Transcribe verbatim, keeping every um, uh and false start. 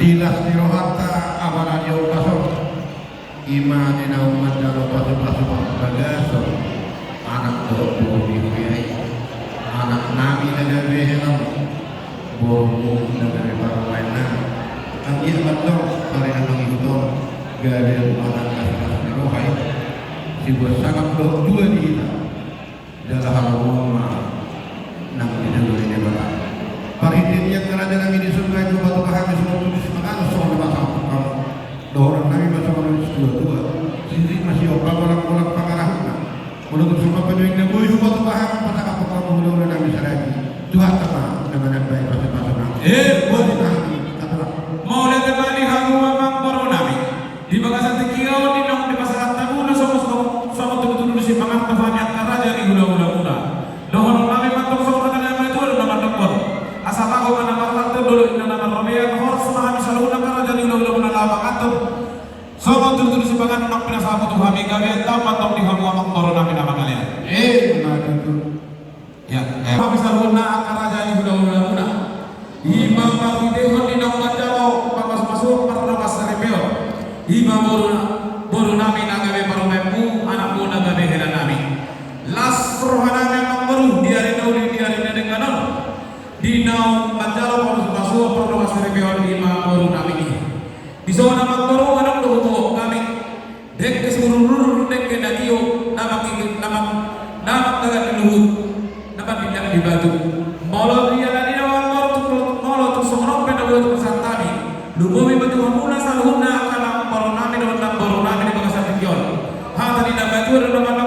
Di las ni rohanta apala di ombas on, i ma di naung manjalo pasupasu parbagason anak dohot boru ni huria i, anak nami na gabe hela, borumu na gabe parumaen nami. Anggiat ma antong pari na mangihut on gabe anak las ni roha i, sibuat sangap dohot tua di hita. Jala halomoan ma nang di jabu ni Debata. Parhitean i angka raja nami di surga, hupasahat hami songon tutu sipanganon songon na pasangap hamu. Dohonon nami ma songon na situatua: Sisip ma siompa, golanggolang pangarahutna. Molo tung songon panuaeng na boi hupasahat hami, pasangap hamu ulaula nami sadari. Tuhanta ma na manambai pasupasuna. Eh, boti ma hami, tapulak. Mauliate ma di hamu amang boru nami. Di bagasan tingki on, di naung dipasahat hamuna songon, songon, songon tudutudu ni sipanganon tu hami angka raja ni hulahulamuna. Dohonon nami ma antong songon hata ni natuatua na mandok on: Asa mago ma na marhalto, dolok inna na marrobean, horas ma hami saluhutna angka raja ni hulahulamuna laho manganhon songon tudutudu ni sipanganon naung pinasahat hamu tu hami. Gabe tamba ma antong di hamu amang boru nami na mangalean. Eh, ima tutu. Ia, eh, hami saluhutna angka raja ni hulahulamuna, i ma marhitehon di naung manjalo pamasumasuon pardongansaripeon, i ma boru, boru nami na gabe parumaenmu, anakmu na gabe hela nami. Las roha nami amang boru di ari na uli, di ari na denggan on, di naung manjalo pamasumasuon pardongansaripeon, i ma boru nami i. Dison amang boru, adong do huboan hami dengke sumurururu, dengke na tio, na manggi-, na mang-, na manggagat di luhut, na mandindak di batu. Molo di ala ni i amang boru, tung, molo tung songon on pe na boi tu pasahat hami, lumobi ma tu hamuna saluhutna angka amang boru nami dohot namboru nami di bagasan tingki on. Hata ni natuatua do na mandok: